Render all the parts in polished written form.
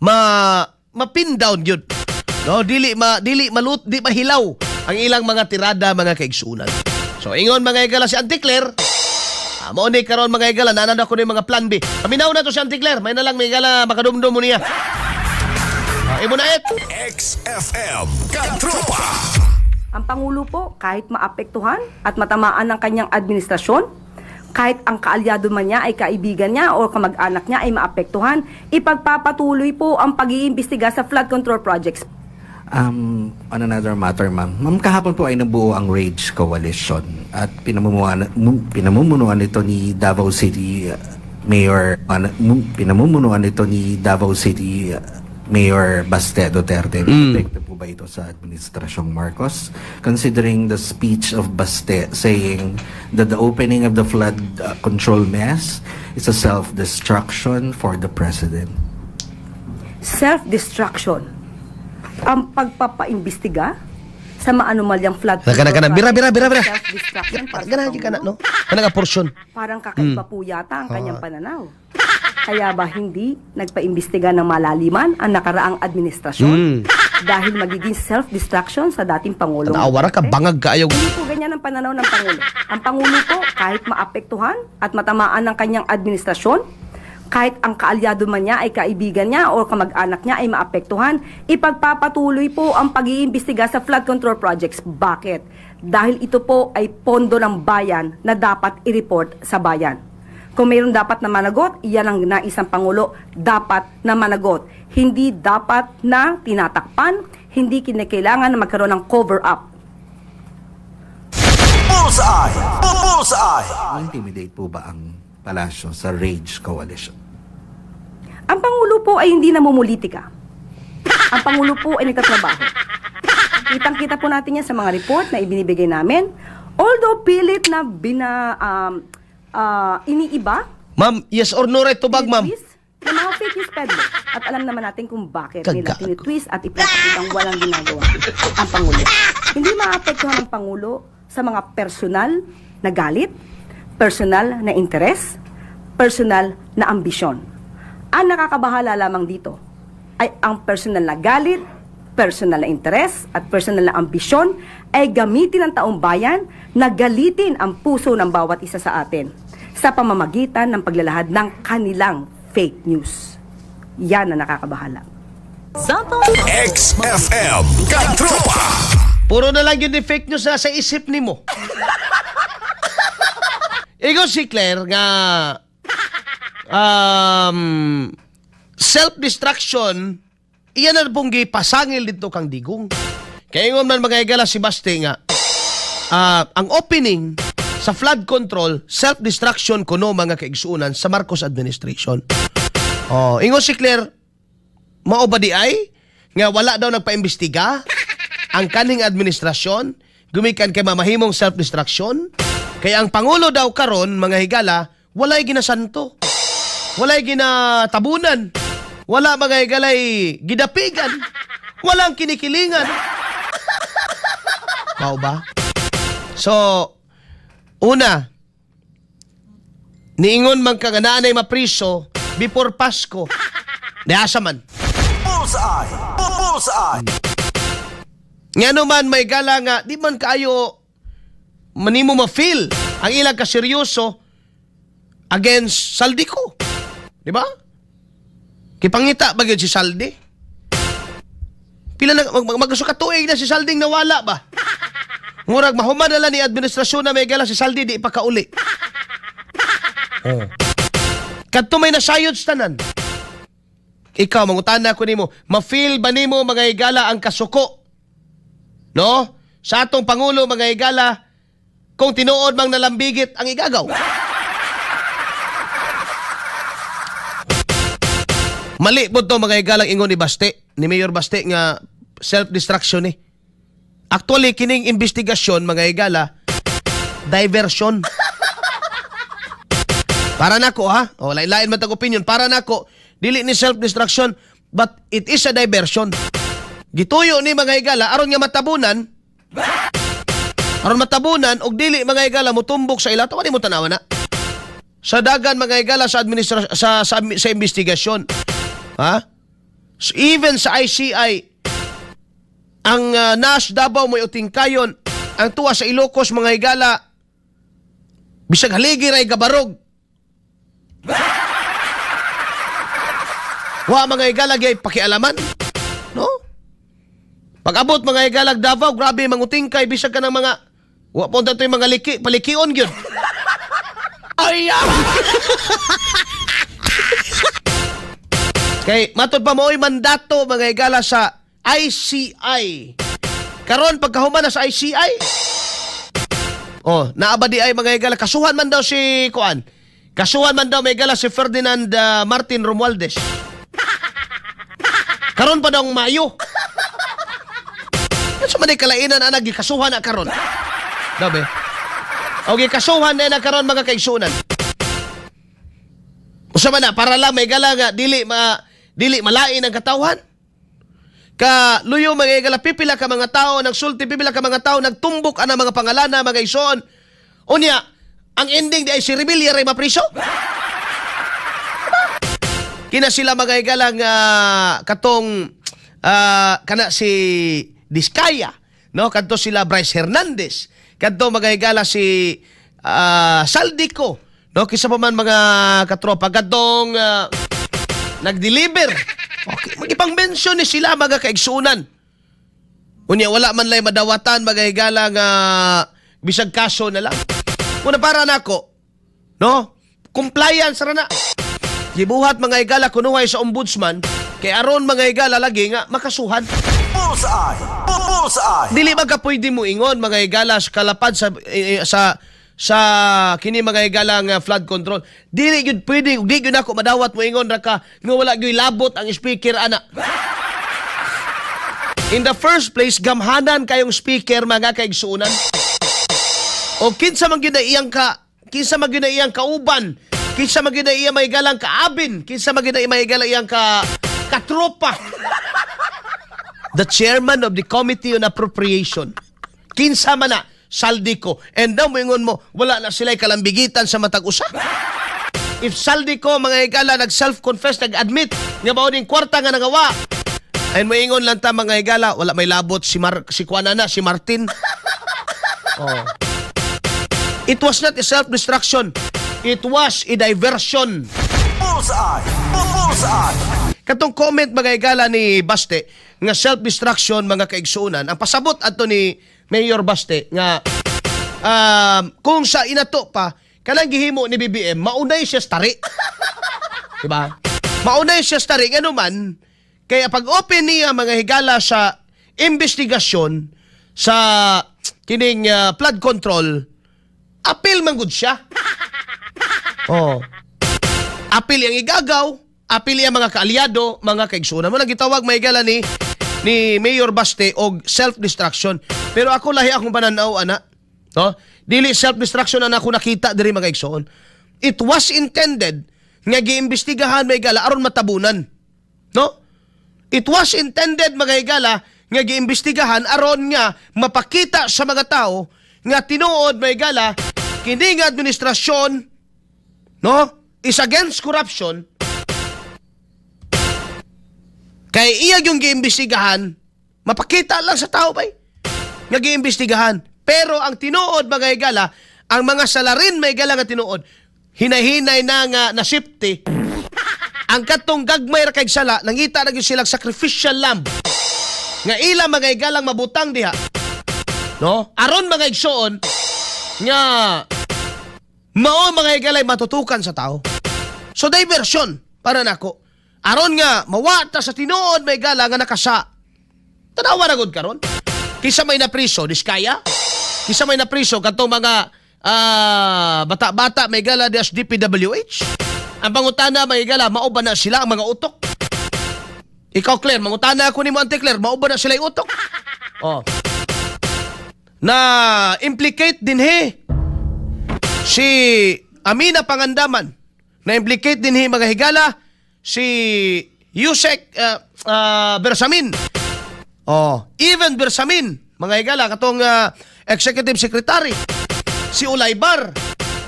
Ma pin down yun. No, dili malut, di mahilaw ang ilang mga tirada, mga kaigsunan. So ingon, mga higala, si Auntie Claire, mao ni karon, mga higala, nanad ako ni mga plan B. Paminaw na to si Auntie Claire, may na lang, mga higala, makadumdum mo niya. Imo na it. XFM Katropa. Ang Pangulo po, kahit maapektuhan at matamaan ng kanyang administrasyon, kahit ang kaalyado man niya ay kaibigan niya o kamag-anak niya ay maapektuhan, ipagpapatuloy po ang pag-iimbestiga sa flood control projects. On another matter, ma'am. Ma'am, kahapon po ay nabuo ang Rage Coalition at pinamumunuan ito ni Davao City Mayor pinamumunuan ito ni Davao City Mayor Baste Duterte. Epekto po ba ito sa administrasyong Marcos? Considering the speech of Baste saying that the opening of the flood control mess is a self-destruction for the president. Self-destruction. Ang pagpapaimbestiga sa maanomalyang flood Kana control kana bira bira bira bira. projects, self-destruction para sa Ganahan ka na Pangulo. no. Kana nga porsyon. Parang kakaiba po yata ang kanyang pananaw. Kaya ba hindi nagpaimbestiga ng malaliman ang nakaraang administrasyon dahil magiging self-destruction sa dating Pangulong Tanawa ra ka Duterte? bangag kaayo. Hindi po ganyan ang pananaw ng Pangulo. Ang Pangulo po, kahit maapektuhan at matamaan ng kanyang administrasyon, kahit ang kaalyado man niya ay kaibigan niya o kamag-anak niya ay maapektuhan, ipagpapatuloy po ang pag-iimbestiga sa flood control projects. Bakit? Dahil ito po ay pondo ng bayan na dapat i-report sa bayan. Kung mayroon dapat na managot, iyan ang nais ng Pangulo, dapat na managot. Hindi dapat na tinatakpan, hindi kinakailangan na magkaroon ng cover-up. Bullseye! Bullseye! Intimidate po ba ang palasyo sa Rage Coalition? Ang Pangulo po ay hindi namumulitika. Ang Pangulo po ay nagtatrabaho. Kitang-kita po natin yan sa mga report na ibinibigay namin. Although pilit na iniiba, Ma'am, yes or no right tubag, ma'am. tinitwist ng mga fake news peddler. At alam naman natin kung bakit nila Kagago. tinitwist at ipinapakitang walang ginagawa ang Pangulo. Hindi maapektuhan ang Pangulo sa mga personal na galit, personal na interes, personal na ambisyon. Ang nakakabahala lamang dito ay ang personal na galit, personal na interes, at personal na ambisyon ay gamitin ng taong bayan na galitin ang puso ng bawat isa sa atin sa pamamagitan ng paglalahad ng kanilang fake news. Yan ang nakakabahala. XFM Katropa. Puro na lang yun ni fake news na sa isip nimo. Ikaw si Claire nga self-destruction iyan na pong gipasangil dito kang Digong. Kaya ingon man, mga higala, si Baste nga ang opening sa flood control, self-destruction kuno, mga kaigsuunan, sa Marcos administration. Oh, ingon si Claire, mao ba di ay nga wala daw nagpaimbestiga ang kaning administrasyon gumikan kay mamahimong self-destruction? Kaya ang pangulo daw karon, mga higala, walay ginasanto, walay ginatabunan, wala, mga higalay, gidapigan, walang kinikilingan. Mao ba? So una, niingon man ka nga naanay mapriso before Pasko, niasa man? Bullseye! Bullseye! Nga man may gala nga di man kaayo manimo ma-feel ang ilang kaseryoso against Zaldy Co. Di ba? Kipangita ba gyud si Zaldy? Pila na mag, tuig na si Zaldy nawala ba? Murag mahuman na lang ni administrasyon na may gala, si Zaldy di pa kauli. Oh. Kadto may nasayod sa tanan. Ikaw, mangutana ko nimo, ma-feel ba nimo, mga higala, ang kasuko, no? Sa atong pangulo, mga higala, kung tinuod mang nalambigit ang igagaw. Mali po to, mga higalang, ingon ni Baste, ni Mayor Baste nga self-destruction eh. Actually, kining investigasyon, mga higala, diversion. Para nako ha, o lain-lain man tag opinion, para nako dili ni self-destruction but it is a diversion. Gituyo ni, mga higala, aron nga matabunan, og dili, mga higala, mutumbok sa ila tawa mo tanawa na. Sa dagan, mga higala, sa administra sa, sa sa investigasyon. Ha? So even sa ICI, ang NAS Davao mo'y utingkayon, ang tuwa sa Ilocos, mga higala, bisag haligi ray gabarog. Wa, mga higala, gyud pakialaman. No? Pag-abot, mga higalag, Davao, grabe mangutingkay bisag ka ng mga wa po yung mga liki, palikion gyud. Ay! Ah! Kay matod pa mo'y mandato, mga higala, sa ICI. Karon pagkahuman na sa ICI. Oh, naa ba di ay, mga higala, kasuhan man daw si kuan. Kasuhan man daw, mga higala, si Ferdinand Martin Romualdez. Karon pa daw ang Mayo. Ano man kalainan ana gikasuhan na karon? Dabe. O gikasuhan na karon, mga kaigsunan. Usa man na para lang may gala nga dili malain ang katawhan. Ka luyo, mga higala, pipila ka mga tao nagsulti, pipila ka mga tao nagtumbok ana mga pangalana, mga igsoon. Unya, ang ending di ay si Revilla ray mapriso. Kina sila, mga higala, nga katong kana si Diskaya, no, kadto sila Bryce Hernandez, kadto, mga higala, si Zaldy Co, no, kisa pa man mga katropa kadtong nag-deliver. Okay, magipang mention ni sila, mga kaigsunan. Unya wala man lay madawatan, mga higala, nga bisag kaso na lang. Una para nako, no? Compliance ra na. Gibuhat, mga higala, kunuhay sa ombudsman kay aron, mga higala, lagi nga makasuhan. Bullseye! Bullseye! Dili ba ka pwede mo ingon, mga higala, sa kalapad sa eh, sa kini, mga higala, nga flood control? Dili gyud pwede, di gyud ako madawat mo ingon ra ka nga wala gyud labot ang speaker ana. In the first place, gamhanan kayong speaker, mga kaigsuonan. O kinsa man gyud na iyang kauban, kinsa man gyud na iyang may galang kaabin, kinsa man gyud na may galang iyang ka katropa. The chairman of the Committee on Appropriation. Kinsa man na, Zaldy Co. And now, moingon mo, wala na sila'y kalambigitan sa matag usa. If Zaldy Co, mga higala, nag-self-confess, nag-admit, nga mao ning kwarta nga nagawa, and moingon lang ta, mga higala, wala may labot si Kuana na, si Martin. Oh. It was not a self-destruction. It was a diversion. Bullseye! Bullseye! Katong comment, mga higala, ni Baste nga self-destruction, mga kaigsuonan, ang pasabot adto ni Mayor Baste nga kung sa inato pa kanang gihimo ni BBM, maunay siya sa tari. Diba? Maunay siya sa tari ngano man kaya pag open niya, mga higala, sa investigasyon sa kining flood control, apil man gud siya. Oh. Apil ang igagaw, apil ang mga kaalyado, mga kaigsunan. Mo lang gitawag, may gala, ni Mayor Baste og self-destruction. Pero ako, lahi akong pananaw ana. No? Dili self-destruction na ako nakita diri, mga igsoon. It was intended nga giimbestigahan, may gala, aron matabunan. No? It was intended, mga higala, nga giimbestigahan aron nga mapakita sa mga tao nga tinuod, may gala, kini nga administrasyon, no, is against corruption, kay iya yung giimbestigahan, mapakita lang sa tao bay nga giimbestigahan. Pero ang tinuod, mga higala, ang mga salarin, may gala, nga tinuod hinahinay na nga nasipti ang katong gagmay ra kay sala, nangita na gyud silang sacrificial lamb nga ila, mga higalang, mabutang diha, no, aron, mga igsoon, nga mao, mga higalay, matutukan sa tao. So diversion para nako. Aron nga mawata sa tinuod, may gala, nga nakasa. Tanawa na gud karon. Kisa may napriso, Diskaya? Kisa may napriso katong mga bata-bata, may gala, di DPWH? Ang pangutana, may gala, mao ba na sila ang mga utok? Ikaw, Claire, mangutana ako nimo, Ante Claire, mao ba na sila yung utok? Oh. Na implicate din he si Amina Pangandaman, na implicate din hi, mga higala, si Usec Bersamin. Oh, even Bersamin, mga higala, katong executive secretary, si Olaybar.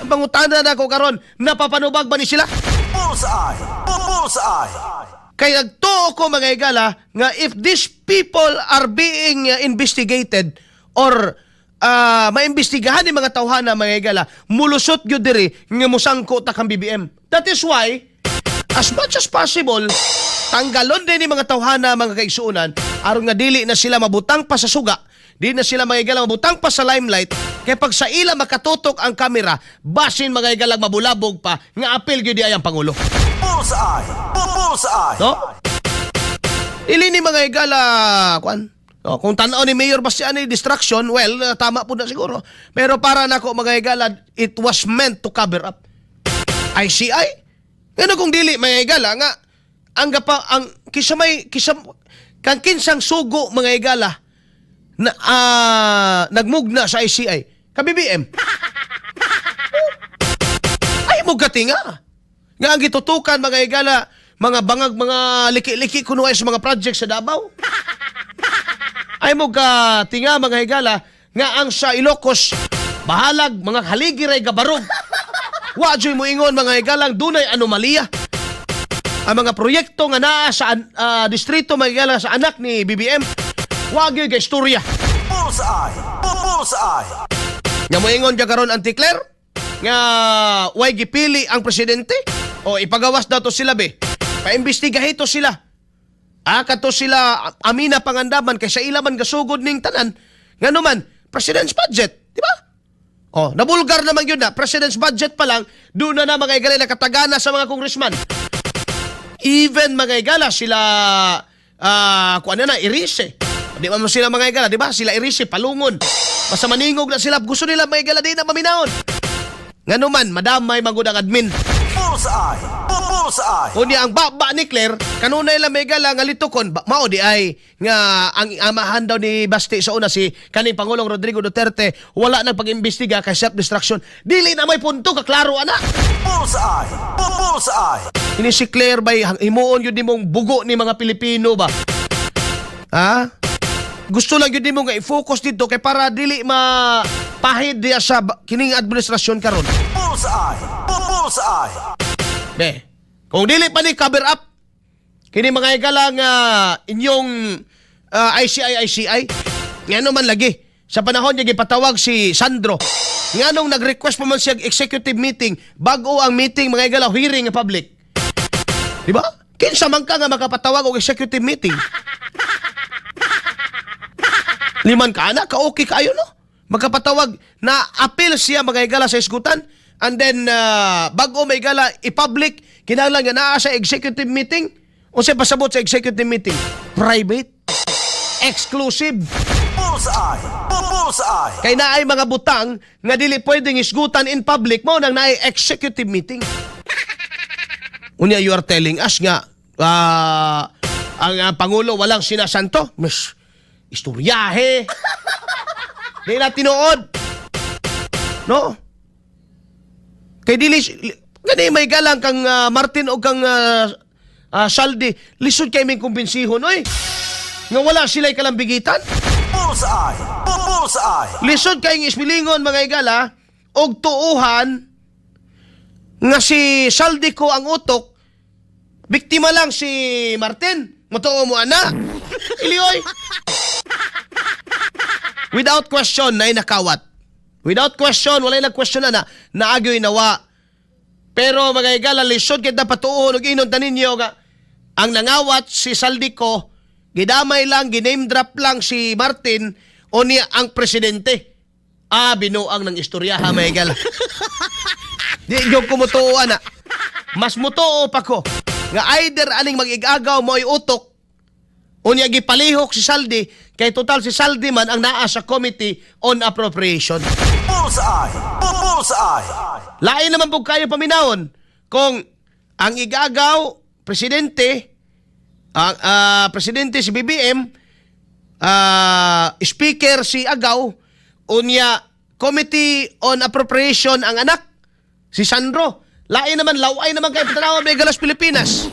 Ang pangutana na ako karon, napapanubag ba ni sila? Bullseye! Bullseye! Kay nagtuo ko, mga higala, nga if these people are being investigated or maimbestigahan ni mga tawhana, mga higala, mulusot gyud diri nga musangko ta kang BBM. That is why, as much as possible, tanggalon din ni mga tawhana, mga kaigsuonan, aron nga dili na sila mabutang pa sa suga, di na sila, mga higala, mabutang pa sa limelight, kay pag sa ila makatutok ang kamera, basin, mga higala, mabulabog pa nga apil gyud di ay ang pangulo. Bullseye! Bullseye! No? Ili ni, mga higala, kuan. No, kung tanaw ni Mayor Bastian ni distraction, well, tama po na siguro. Pero para nako, mga higala, it was meant to cover up. ICI? Ngano kung dili, mga higala, nga ang gapa ang kisa may kisa kang kinsang sugo, mga higala, na nagmugna sa ICI ka BBM. Ay mo gatinga. Nga ang gitutukan, mga higala, mga bangag, mga liki-liki kuno ay sa mga project sa Davao. Ay mo ka tinga, mga higala, nga ang sa Ilocos bahalag mga haligi ray gabarog. Wa joy mo ingon, mga higalang, dunay anomalya. Ang mga proyekto nga naa sa distrito, mga higala, sa anak ni BBM, wa gyud kay istorya. Bullseye! Bullseye! Nga moingon ka karon, Auntie Claire, nga way gipili ang presidente o ipagawas daw to sila be. Paimbestigahi to sila. Ah, kato sila amina pangandaman kay sa ila man gasugod ning tanan. Ngano man, president's budget, di ba? Oh, nabulgar naman yun na president's budget pa lang, doon na na, mga higala, nakatagana sa mga congressman. Even, mga higala, sila kuan na na Erice. Di ba mo sila, mga higala, di ba? Sila Erice palungon. Basta maningog na sila, gusto nila, mga higala, di na maminahon. Ngano man, madamay magud ang admin. Bullseye! Bullseye! Unya ang baba ni Claire, kanunay lang, mga higala, nga litukon, mao di ay nga ang amahan daw ni Basti sa una si kaning Pangulong Rodrigo Duterte wala nang pag-imbestiga kay self-destruction. Dili na may punto kaklaro ana. Bullseye! Bullseye! Ini si Claire bay himuon yun nimong bugo ni mga Pilipino ba? Ha? Gusto lang yun nimo nga i-focus dito kay para dili ma pahid diya sa kining administrasyon karon. Bullseye! Bullseye! Be, kung dili pa ni cover up kini, mga higala, nga inyong ICI ICI, ngano man lagi sa panahon niya gipatawag si Sandro, nganong nag-request pa man siya og executive meeting bago ang meeting, mga higala, hearing nga public, di ba? Kinsa man ka nga makapatawag og executive meeting? Liman ka ana, ka okay kaayo, no? Magkapatawag na appeal siya, mga higala, sa isgutan and then bago may gala i-public kinahanglan nga naa sa executive meeting. Unsay pasabot sa executive meeting? Private. Exclusive. Bullseye! Bullseye! Kay naay mga butang nga dili pwedeng isgutan in public mo nang naay executive meeting. Unya you are telling us nga ang pangulo walang sinasanto. Mas istoryahe. Di na tinuod. No? Kay dili gani may galang kang Martin o kang Saldi, lisod kay ming kumbinsihon oy. Nga wala sila'y kalambigitan. Bullseye! Bullseye! Lisod kayong ismilingon, mga higala, og tuuhan nga si Zaldy Co ang utok, biktima lang si Martin. Mutuo mo ana? Ilioy. Without question, na nakawat. Without question, walay nag-question na naagyoy nawa. Pero, mga higala, lisod kay dapat tuon og inon taninyo nga ang nangawat si Zaldy Co, gidamay lang, giname drop lang si Martin o niya ang presidente. Ah, binuang ng istorya ha, mga higala. Di gyud ko mutuo ana. Mas mutuo pa ko nga either aning mag-igagaw mo'y utok, unya gipalihok si Zaldy kay total si Zaldy man ang naa sa Committee on Appropriation. Bullseye! Bullseye! Lain naman po kayo paminawon kung ang igagaw presidente, ang presidente si BBM, speaker si Agaw, unya Committee on Appropriation ang anak si Sandro. Lain naman, laway naman kayo patanawan may galas Pilipinas.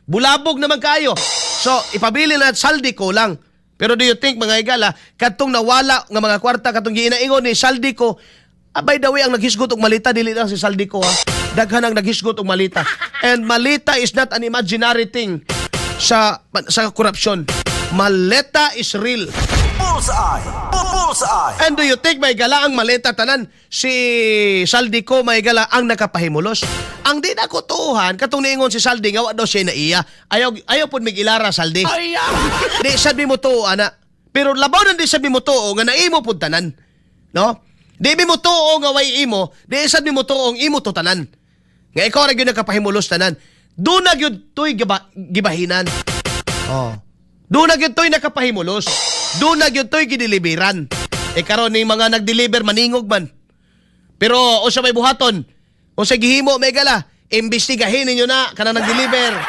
Bulabog naman kayo. So, ipabili na Zaldy Co lang. Pero do you think, mga higala, katong nawala nga mga kwarta, katong ginaingon ni Zaldy Co, Ah, by the way, ang naghisgot og malita dili lang si Zaldy Co ha. Daghan ang naghisgot og malita. And malita is not an imaginary thing sa corruption. Maleta is real. Bullseye. Bullseye. And do you think may gala ang maleta tanan si Zaldy Co may gala ang nakapahimulos? Ang di na tuuhan katong niingon si Zaldy nga wa daw siya naiya. Ayaw ayaw pud mig-ilara, Zaldy. Di sabi mo tuo ana. Pero labaw nang di sabi mo tuo nga naimo pud tanan. No? Di mi mo tuo nga way imo, di sad mi mo tuo ang imo to tanan. Nga ikaw ra gyud nakapahimulos tanan. Doon na gyud to'y gibahinan. Oh. Doon na gyud to'y nakapahimulos. Doon na gyud to'y gideliveran. E karon ning mga nagdeliver maningog man. Pero usa may buhaton, usa gihimo may gala, imbestigahin ninyo na kanang nagdeliver.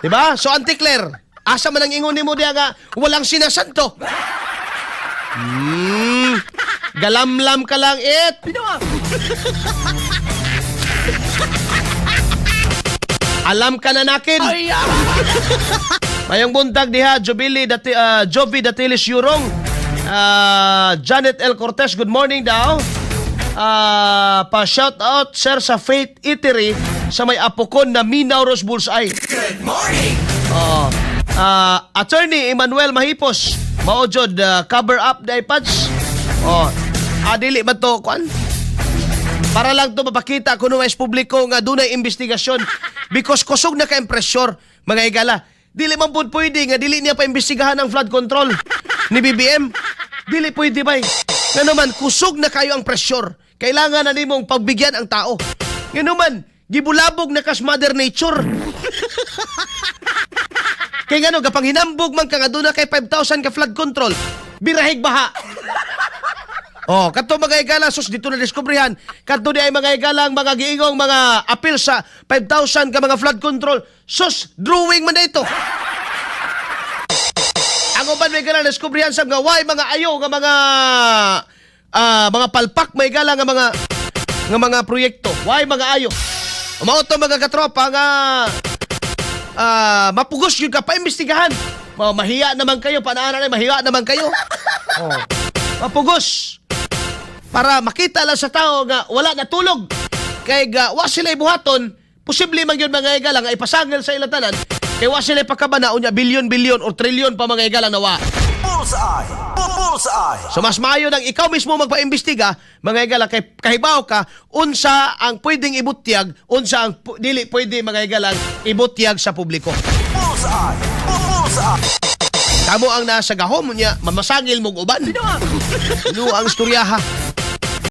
Diba? So Auntie Claire, asa man ang ingon nimo diha nga walang sinasanto? Galamlam ka lang it. Alam ka na nakin. Mayong buntag diha, Jubili dati, Jovi Datilis Yurong. Janet L. Cortez, good morning daw. Pa shout out sir sa Faith Eatery sa may Apokon na Minauros Bullseye. Good morning. Oh. Attorney Emmanuel Mahipos, mao jud cover up the iPads. Oh. Dili ba to kuan? Para lang to mapakita kuno mas publiko nga dunay investigasyon because kusog na ka-impressure, mga higala. Dili man pud pwede nga dili niya pa imbestigahan ang flood control ni BBM. Dili pwede bay. Nga naman kusog na kayo ang pressure. Kailangan na nimong pagbigyan ang tao. Nga naman gibulabog na kas Mother Nature. Kay ngano gapanghinambog man ka nga duna kay 5,000 ka flood control. Birahig baha. Oh, kadto mga higala, sus dito na diskubrihan. Kadto di ay mga higalang mga giingong mga apil sa 5,000 ka mga flood control. Sus, drawing man na ito. Ang uban may gala diskubrihan sa mga way mga ayo nga mga mga palpak may gala nga mga proyekto. Way mga ayo. Mao to, mga katropa, nga mapugos yun ka paimbestigahan. Oh, mahiya naman kayo, panaanan ay mahiya naman kayo. Oh. Mapugos para makita lang sa tao nga wala natulog. Kay ga wa sila buhaton, posible man gyud, mga higala, nga ipasangil sa ilang tanan. Kay wa sila pakabana unya bilyon bilyon or trilyon pa, mga higala, nawa. Bullseye. Bullseye. So mas maayo nang ikaw mismo magpaimbestiga, mga higala, kay kahibaw ka unsa ang pwedeng ibutyag, unsa ang dili pwede, mga higala, ibutyag sa publiko. Bullseye. Bullseye. Kamo ang nasa gahom niya, mamasangil mong uban. Ano ang istoryaha?